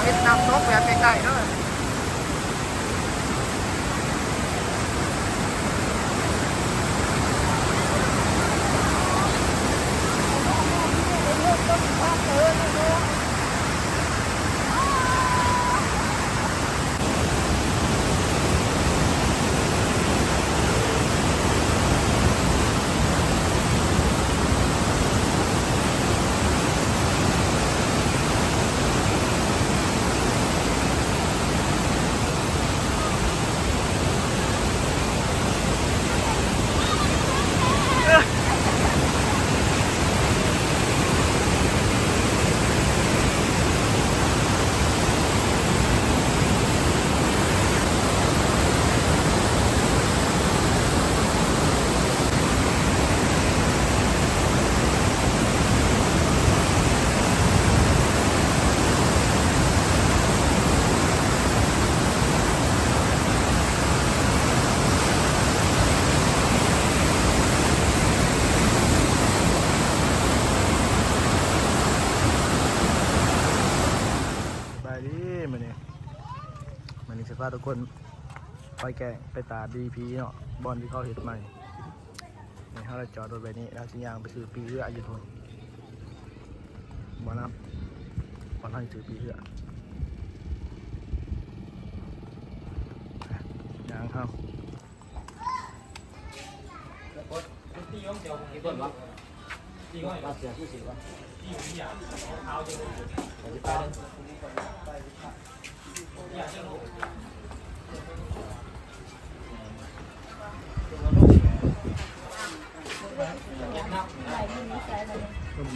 ເຮັດນ້ຳຕົກແບບໃກ້ໆເດີ. ສະບາຍດີ ມື້ນີ້ ມື້ນີ້ຊິພາທຸກຄົນ ໄປແກະ ໄປຕາດດີພີເນາະ ບ່ອນທີ່ເຂົາເຮັດໃໝ່. ນີ້ເຮົາໄດ້ຈອດລົດໄວ້ນີ້ ແລ້ວຊິຍ່າງໄປຊື້ປີ້ເຮືອຢູ່ພຸ້ນ ບໍ່ນຳ ບ່ອນເຮົາຊິຊື້ປີ້ເຮືອ ຍ່າງເຮົາ.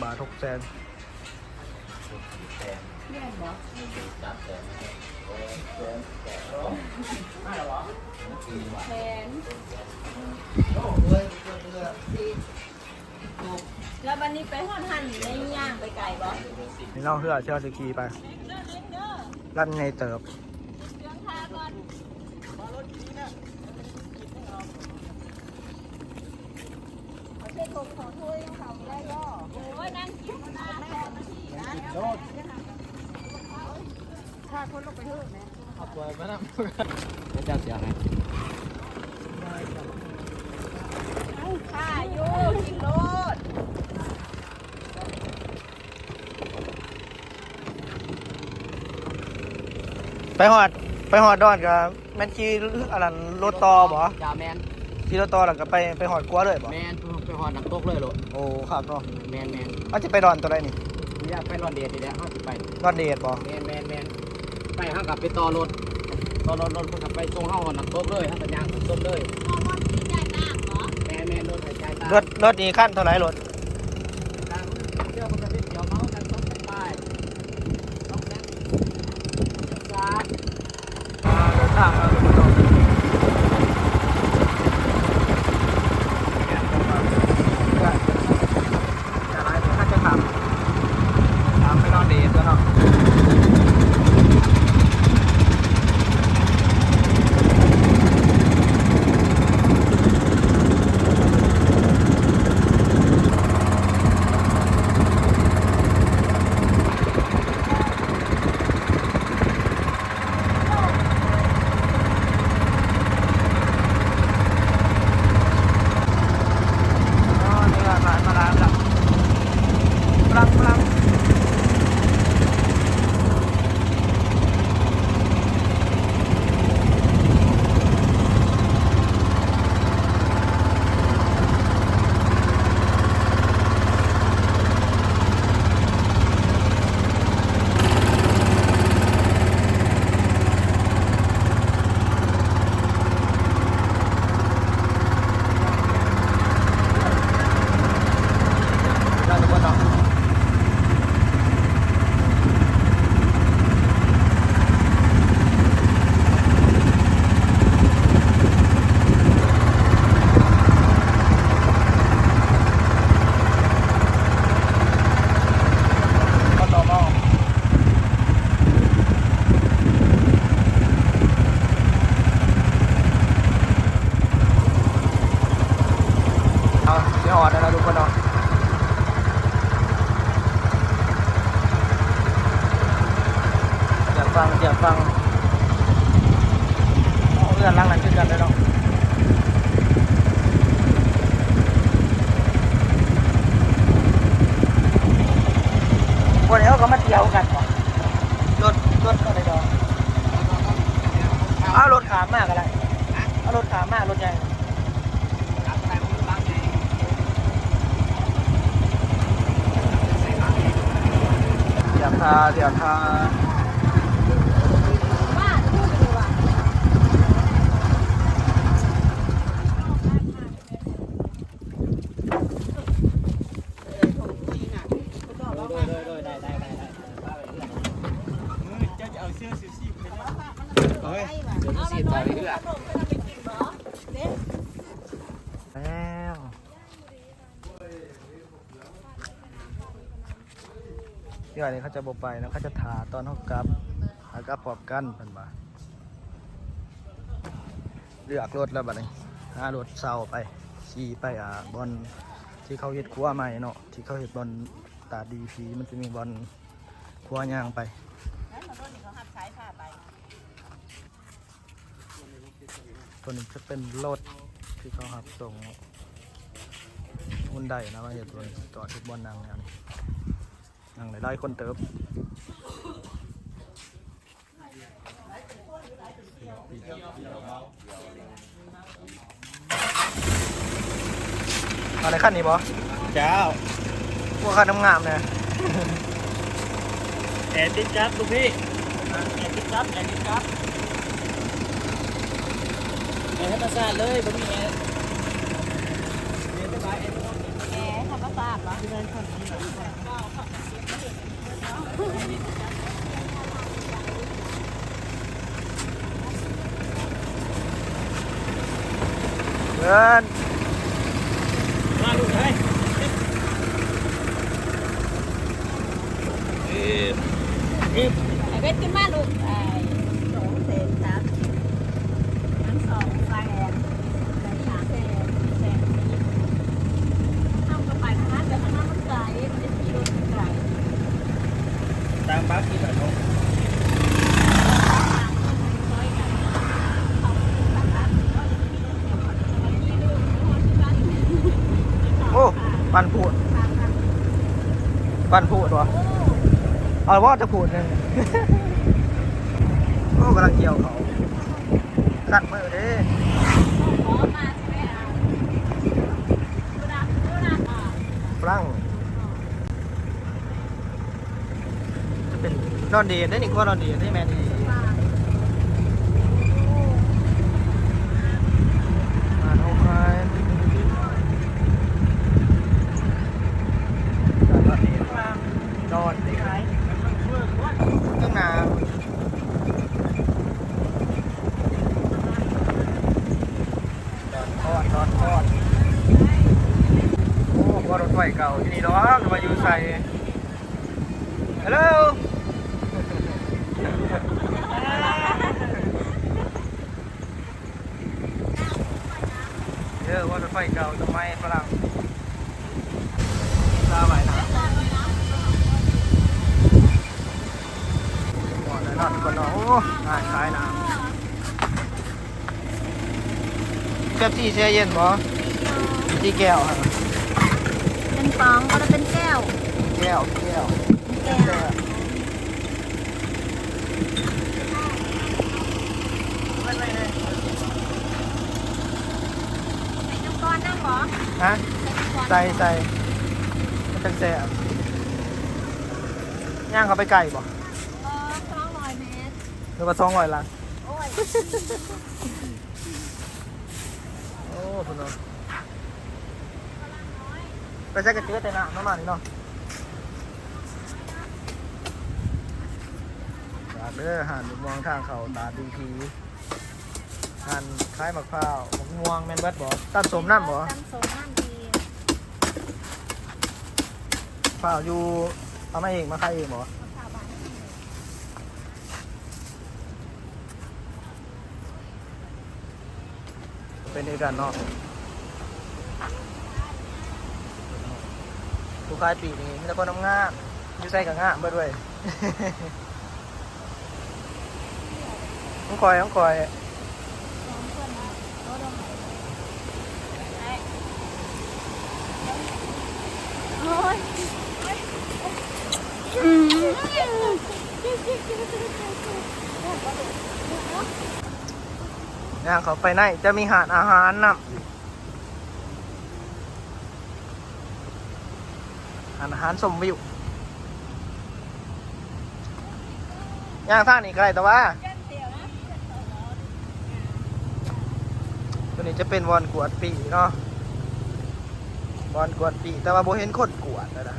ບາດ ຫົກແສນ ແມ່ນບໍ່? ແສນ ແລ້ວບັດນີ້ໄປຮອດຫັ້ນ ໄດ້ຍ່າງໄປໄກບໍ່? ນີ້ເນາະ ເຮືອທີ່ເຮົາຊິຂີ່ໄປ ລັນໃຫຍ່ເຕີບ. ພາຄົນລົງໄປເຮີແມ່. ເອົາປ່ອຍມານຳ ເຈົ້າເສຍໄໝ? ຂ້າຢູ່ ກິນໂລດ. ໄປຮອດ ໄປຮອດດອນກະແມ່ນຂີ່ອັນນັ້ນລົດຕໍ່ບໍ່? ຈ້າ ແມ່ນ. ຂີ່ລົດຕໍ່ແລ້ວກະໄປ ໄປຮອດຂົວເລີຍບໍ່? ແມ່ນ ໄປຮອດນ້ຳຕົກເລີຍໂລດ. ໂອ້ ຄັກເນາະ. ແມ່ນໆ ເຮົາຊິໄປດອນໂຕໃດນີ້? ຢາກໄປດອນເດດນີ້ແຫຼະ ເຮົາຊິໄປດອນເດດບໍ່? ແມ່ນໆໆ ໄປເຮົາກະໄປຕໍ່ລົດ ຕໍ່ລົດ ລົດເພິ່ນກະໄປສົ່ງເຮົາຮອດນ້ຳຕົກເລີຍ ເຮົາກະຍ່າງໄປຊົມເລີຍ. ແມ່ນໆ ລົດໃຫ້ຈ່າຍຕາມ. ລົດ ລົດນີ້ຄັນເທົ່າໃດລົດ? ກະເທື່ອເພິ່ນກະໄປທ່ຽວເໝົາກັນສອງແສນປາຍ ສອງແສນສາມ. ເດີນທາງເນາະ ຈະໄປນອນເດດກ່ອນເນາະ. ເ ຝັ່ງ ສຽບຝັ່ງ. ເຮືອນຫຼັງນັ້ນຄືກັນເລີຍເນາະ. ບໍ່ແລ້ວເຂົາມາທ່ຽວກັນບໍ? ລົດ ລົດກໍໄດ້ດອກ. ເອົາລົດຂ້າມມາກໍໄດ້. ເອົາລົດຂ້າມມາ ລົດໃຫຍ່. ສຽບທ່າ ສຽບທ່າ. ແລ້ວ ເທື່ອນີ້ເຂົາຈະບໍ່ໄປເນາະ ເຂົາຈະຖ້າຕອນເຮົາກັບ ຖ້າກັບພ້ອມກັນ ເພິ່ນວ່າ. ເລືອກລົດແລ້ວບັດນີ້ ຫາລົດເຊົ່າໄປ ຂີ່ໄປ ອ່າ ບ່ອນທີ່ເຂົາເຮັດຄົວໃໝ່ເນາະ ທີ່ເຂົາເຮັດບ່ອນຕາດດີຜີ ມັນຈະມີບ່ອນຄົວຍ່າງໄປ. ຕົວນີ້ຈະເປັນລົດທີ່ເຂົາຮັບສົ່ງຮຸນໄດນະ ມາເຮັດບ່ອນຈອດ ເຮັດບ່ອນນັ່ງແນວນີ້ ນັ່ງໄດ້ຫຼາຍຄົນເຕີບ. ເອົາໃນຄັນນີ້ບໍ່? ເຈົ້າ ພວກຄັນງາມໆນະ. ແອຕິດກັບລູກພີ່ ແອຕິດກັບ ແອຕິດກັບ ແອທຳມະຊາດເລີຍ ບໍ່ມີແອ ແອທຳມະຊາດຫວາ? ເດີນ ມາລູກເອີຍ ເອີ ເອີ ໄອ້ເບັດຂຶ້ນມາລູກ ໄອ້ ສອງແສນສາມສິບ ມັນສອງແສນ ສາມແສນ ສີ່ແສນ ເຮົາກໍໄປທາງນັ້ນ ແຕ່ທາງນັ້ນມັນໄກ ມັນຈະຂີ່ລົດໄກ ຕາມບັກທີ່ໄປເນາະ. ໂອ້ ປັນໂພດ ປັນໂພດຫວາ? ເອົາບໍ່ ຈະໂພດໜຶ່ງ. ໂອ້ ກຳລັງກ່ຽວເຂົ້າ ຄັນມືເດ້. ຝຣັ່ງ ຈະເປັນດອນເດດເດ້ນີ້ ຄົວດອນເດດ໌ເດ້ແມ່ນອີ່ຫຼີ ບ້ານເຮົາຂາຍ ດອນເດດ ເທິງໜ້າ ດອນຄອນ ດອນຄອນ. ໂອ້ ລົດໄຟເກົ່າຢູ່ນີ້ດອກ ວ່າຢູ່ໃສ. ຮັລໂຫຼ ເອີ ວ່າລົດໄຟເກົ່າ ສະໄໝຝຣັ່ງ ລາວວ່າຍນ້ຳ ໂອ້ ຮ້ານຂາຍນ້ຳ. ເປັບຊີແຊ່ເຢັນບໍ່? ມີຢູ່ ມີຈັກແກ້ວ? ເປັນປ໋ອງ ບໍ່ໄດ້ເປັນແກ້ວ ແກ້ວ ແກ້ວ ແກ້ວ. ໃສ່ນ້ຳຮ້ອນນຳບໍ່? ຮະ? ໃສ່ນ້ຳຮ້ອນ ໃສ່ ໃສ່ ມັນຈັ່ງແຊບ. ຍ່າງເຂົ້າໄປໄກບໍ່? ເອີ ສອງຮ້ອຍແມັດ ຫຼືວ່າສອງຮ້ອຍຫຼັກ? ໂອ້ຍ ໂອ້ ພຸ້ນເນາະ ໄປໃສກໍເຈີແຕ່ນ້ຳເນາະ ມານີ້ເນາະ. ຝາກເດີ ຮ້ານໝາກມ່ວງທາງເຂົ້າຕາດດີຜີ ຮ້ານຂາຍໝາກພ້າວ ໝາກມ່ວງ ແມ່ນເບິດບໍ່? ຕຳສົ້ມນຳບໍ່? ຕຳສົ້ມນຳອີກ. ພ້າວຢູ່ ເອົາມາເອງ ມາຂາຍເອງບໍ່? ເປັນຄືກັນເນາະ ຜູ້ຂາຍປີກນີ້ມີແຕ່ຄົນງາມໆ ຢູ່ໃສກໍງາມເບິດເວີຍ. ຂອງຂ້ອຍ ຂອງຂ້ອຍ. ຍ່າງເຂົ້າໄປໃນຈະມີຮ້ານອາຫານນຳ. ຮ້ານອາຫານຊົມວິວ. ຍ່າງທາງນີ້ກໍໄດ້ ແຕ່ວ່າຕົວນີ້ຈະເປັນບ່ອນກວດປີ້ເນາະ, ບ່ອນກວດປີ້ ແຕ່ວ່າບໍ່ເຫັນຄົນກວດນະ.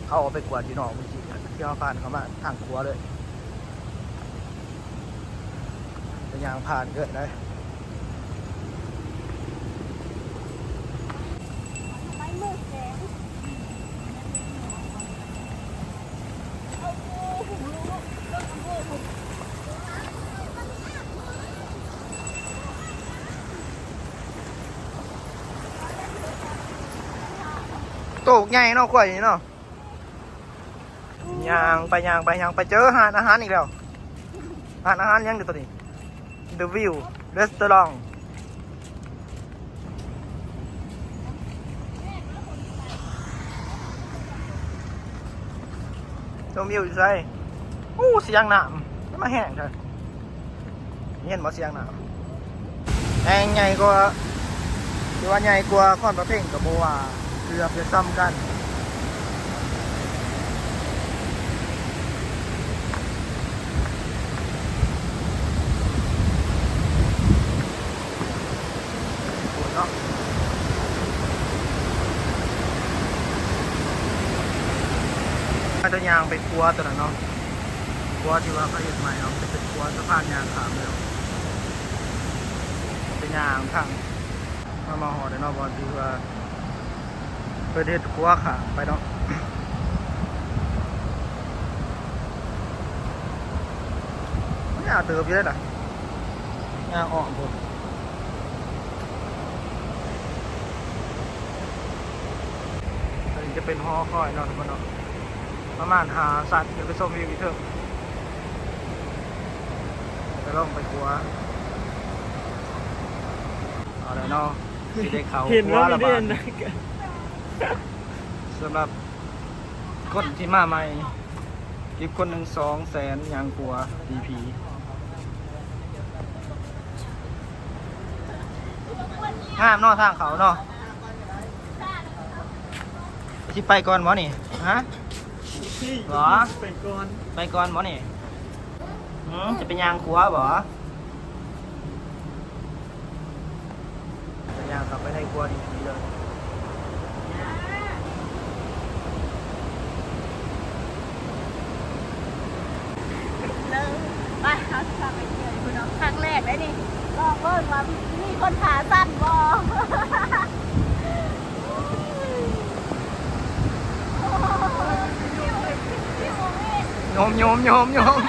ເຮົາອອກໄປກວດຢູ່ນອກມື້ກີ້ ທີ່ເຮົາຜ່ານເຂົ້າມາທາງຂວາເລີຍ. ໄປຍ່າງຜ່ານເກີນໄດ້. ໂຕບັກໃຫຍ່ເນາະ ຄວາຍນີ້ເນາະ. ຍ່າງໄປ ຍ່າງໄປ ຍ່າງໄປ ເຈີຮ້ານອາຫານອີກແລ້ວ. ຮ້ານອາຫານຫຍັງເດຕົວນີ້? The View Restaurant. ຊົມວິວຢູ່ໃສ? ໂອ້ ສຽງນ້ຳ ມາແຮງແທ້. ເຫັນບໍ່ສຽງນ້ຳ? ແອ່ງໃຫຍ່ກວ່າ ຫຼືວ່າໃຫຍ່ກວ່າຄອນພະເພັງກໍບໍ່ວ່າ ເກືອບຈະສ່ຳກັນ. ເນາະ ເຮົາຈະຍ່າງໄປຂົວຕົວນັ້ນເນາະ, ຂົວທີ່ວ່າເຂົາເຮັດໃໝ່ເນາະ ຈະເປັນຂົວສະພານຍ່າງຂ້າມແລ້ວ ຈະຍ່າງທາງ ເຮົາມາຮອດແລ້ວເນາະ ບ່ອນທີ່ວ່າ ເພິ່ນເຮັດຂົວຂ້າມໄປເນາະ. ມັນຍາວເຕີບຢູ່ເດ້ລະ ຍ່າງອ້ອມພຸ້ນ. ອັນນີ້ຈະເປັນຫໍຄອຍເນາະ ທຸກຄົນເນາະ, ປະມານຫ້າຊັ້ນ ຂຶ້ນໄປຊົມວິວຢູ່ເທິງ. ໄປລອງໄປຂົວ ເອົາແລ້ວເນາະ ຊິໄດ້ເຂົ້າຂົວລະບາດ. ສຳລັບຄົນທີ່ມາໃໝ່ ເກັບຄົນໜຶ່ງສອງແສນ ຍ່າງຂົວ ດີພີ ງາມເນາະ ທາງເຂົ້າເນາະ. ຊິໄປກ່ອນບໍ່ນີ້? ຮະ? ບໍ່? ໄປກ່ອນ ໄປກ່ອນບໍ່ນີ້? ຫື ຈະໄປຍ່າງຂົວບໍ່? ຍ່າງເຂົ້າໄປໃນຄົວນີ້ເລີຍ. ໄປ ເຮົາຊິພາໄປທ່ຽວຢູ່ພຸ້ນເນາະ ຄັ້ງແລກໄດ໋ນີ້. ລອງເບິ່ງວ່າມີຄົນຂາສັ້ນບໍ່. ໂຍມ ໂຍມ ໂຍມ ໂຍມ.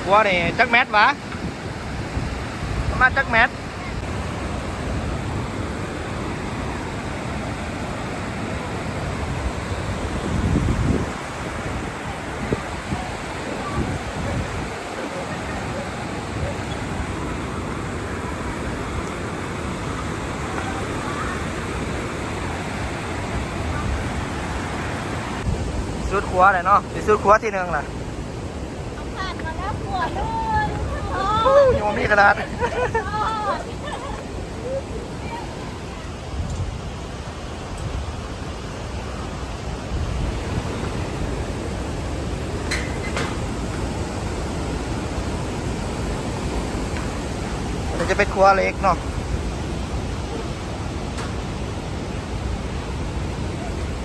ຂົວນີ້ຈັກແມັດຫວາ? ປະມານຈັກແມັດ? ສຸດຂົວແລ້ວເນາະ ຊິສຸດຂົວທີໜຶ່ງລະ. ເຮົາຜ່ານມາແລ້ວຂົວໜຶ່ງ ໂອ້ ຍັງບໍ່ມີຂະໜາດ. ອັນນີ້ຈະເປັນຂົວເຫຼັກເນາະ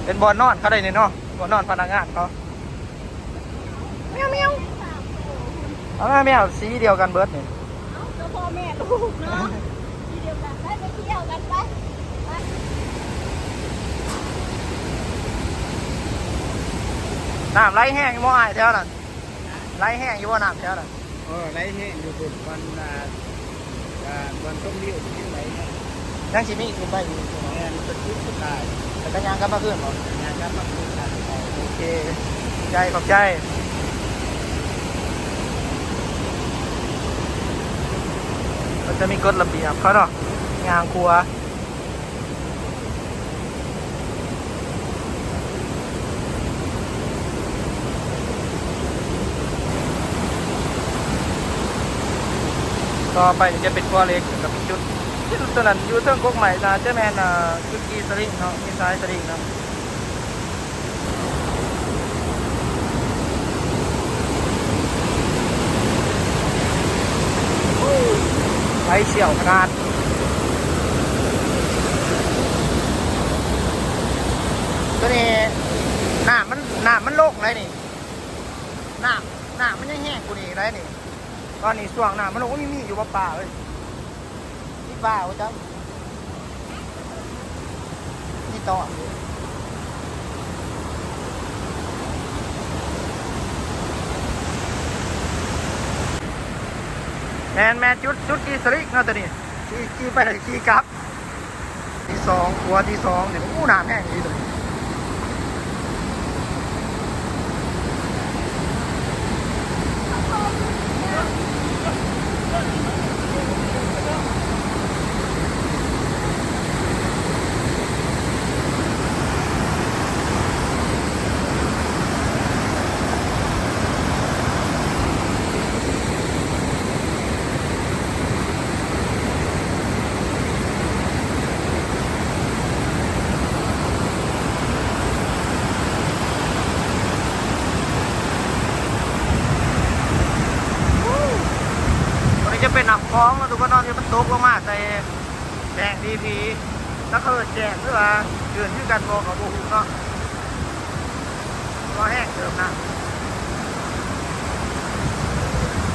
ເປັນບ່ອນນອນເຂົາໄດ້ນີ້ເນາະ ບ່ອນນອນພະນັກງານເຂົາ. ແມວ ແມວ ເອົາມາແມວ ສີດຽວກັນເບິດນີ້. ເອົ້າ ກໍພໍ່ແມ່ລູກເນາະ ສີດຽວກັນ ໄປ ໄປທ່ຽວກັນ ໄປ ໄປ. ນ້ຳໄຫຼແຮງຢູ່ບໍ່ອ້າຍແຖວນັ້ນ? ໄຫຼແຮງຢູ່ບໍ່ນ້ຳແຖວນັ້ນ? ເອີ ໄຫຼແຮງຢູ່ພຸ້ນ ບ່ອນ ອ່າ ອ່າ ບ່ອນຊົມວິວນີ້ຍັງໄຫຼແຮງ ຍັງຊິມີຂຶ້ນໄປອີກຢູ່ເນາະ. ແມ່ນ ເພິ່ນຢຸດສຸດທ້າຍ ແລ້ວກໍຍ່າງກັບມາຄືນບໍ່? ຍ່າງກັບມາຄືນ. ໂອເຄ ຂອບໃຈ ຂອບໃຈ. ເຂົາຈະມີກົດລະບຽບເຂົາເນາະ ຍ່າງຂົວ. ຕໍ່ໄປຈະເປັນຂົວເຫຼັກ ແລ້ວກໍເປັນຈຸດ ຈຸດຕົວນັ້ນຢູ່ເທິງກົກໄມ້ ໜ້າຈະແມ່ນ ອ່າ ຈຸດຂີ່ສະລິງເນາະ ມີສາຍສະລິງເນາະ. ໄຟສ່ຽວຂະໜາດ ຕົວນີ້ນ້ຳມັນ ນ້ຳມັນລົງໄດ໋ນີ້ ນ້ຳ ນ້ຳມັນຍັງແຮງກວ່ານີ້ໄດ໋ນີ້. ຕອນນີ້ຊ່ວງນ້ຳມັນລົງ ໂອ້ຍ ມີ ມີຢູ່ບໍ່ປາເອີຍ? ມີປາບໍ່ຈັກ ມີຕອນຢູ່. ແມ່ນໆ ຈຸດ ຈຸດຂີ່ສະລິງເນາະ ຕົວນີ້ ຂີ່ ຂີ່ໄປແລ້ວຂີ່ກັບ. ທີສອງ ຂົວທີສອງນີ້ ໂອ້ ນ້ຳແຮງອີ່ຫຼີຕົວນີ້. ຕົວນີ້ຈະເປັນນ້ຳຂອງເນາະທຸກຄົນເນາະ ທີ່ມັນຕົກລົງມາໃສ່ແທ່ງ ດີພີ ແລ້ວເຂົາເອີ້ນແຈ້ງ ຫຼືວ່າເອີ້ນຄືກັນບໍ່ ກໍບໍ່ຮູ້ເນາະ. ບໍ່ແຮງເຕີມນະ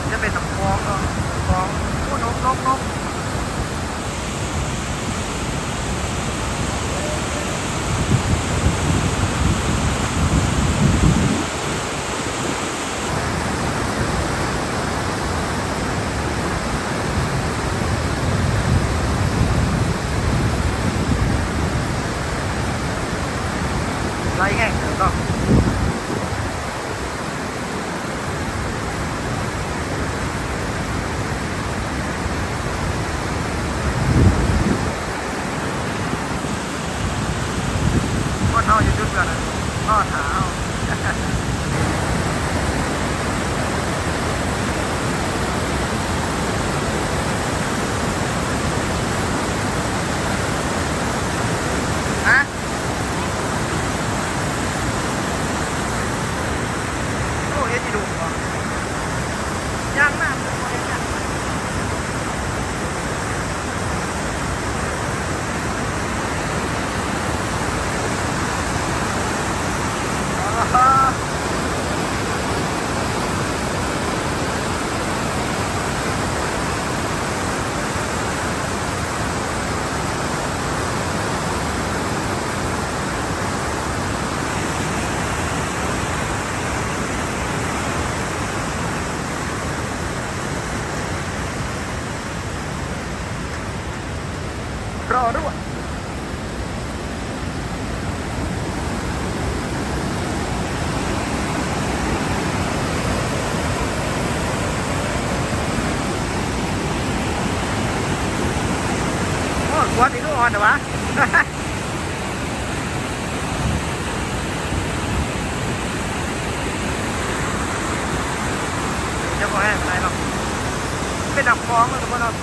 ຈະເປັນນ້ຳຂອງເນາະ ຂອງ ໂອ້ ນົກ ນົກ ນົກ. ໄຫຼແຮງເຕີບເນາະ. ຄົນເຮົາຢູ່ຈຸດເກີດນັ້ນ ລໍຖ້າເຮົາ. ຮະ? ໂອ້ ເຮັດອີ່ດຸບໍ່? ຍ່າງມາ ບໍ່ໄດ້ຍ່າງໄປ. ລໍດ້ວຍ. ໂອ້ ກວດນີ້ຄືອ່ອນແຕ່ວະ. ຈະບໍ່ແຫ້ງປານໃດເນາະ ເປັນນ້ຳຂອງເນາະ ທຸກຄົນເນາະ.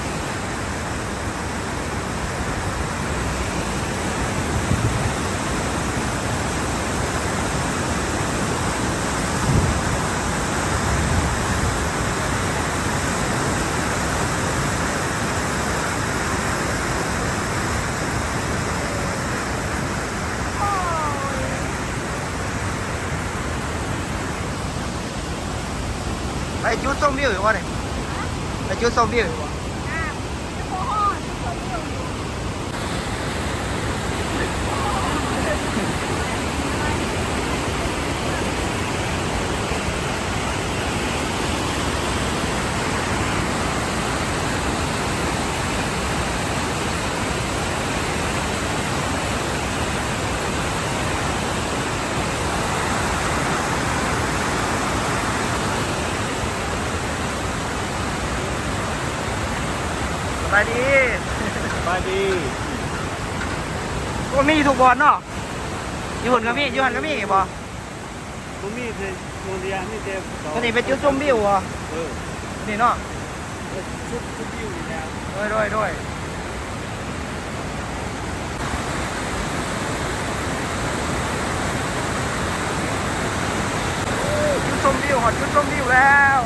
ໄປຈຸດຊົມວິວຢູ່ບໍ່ນີ້? ໄປຈຸດຊົມວິວຢູ່ບໍ່? ຍັງບໍ່ຮອດຈຸດຊົມວິວຢູ່. ສະບາຍດີ ສະບາຍດີ. ໂອ້ ມີທຸກບ່ອນເນາະ. ຢູ່ຫັ້ນກໍມີ ຢູ່ຫັ້ນກໍມີບໍ່? ບໍ່ມີ ແຕ່ໂຮງຮຽນມີແຕ່ ຕົວນີ້ເປັນຈຸດຊົມວິວບໍ່? ເອີ ນີ້ເນາະ ຈຸດ ຈຸດຊົມວິວນີ້ແຫຼະ. ໂດຍ ໂດຍ ໂດຍ. ຈຸດຊົມວິວ ຮອດຈຸດຊົມວິວແລ້ວ.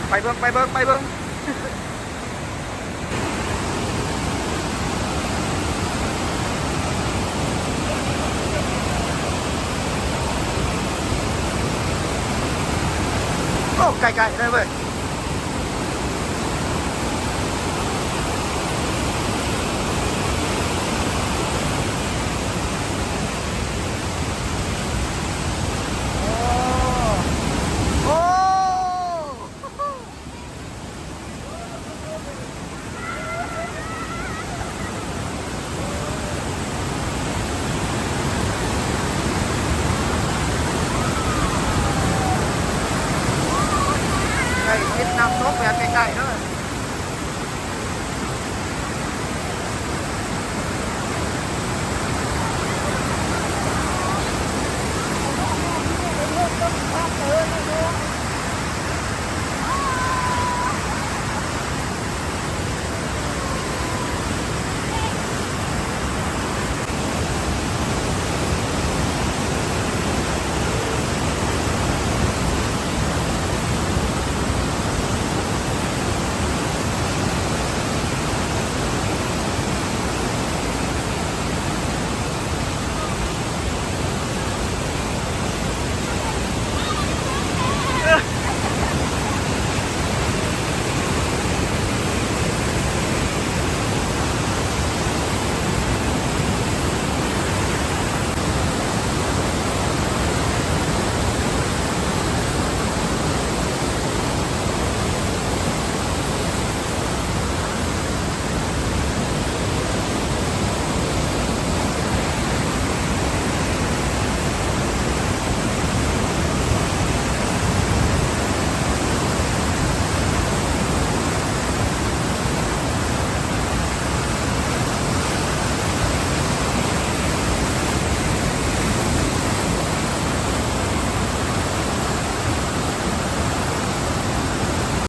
ໄປເບິ່ງ ໄປເບິ່ງ ໄປເບິ່ງ. ໂອ້ ໃກ້ໆ ເລີຍເວີ້ຍ.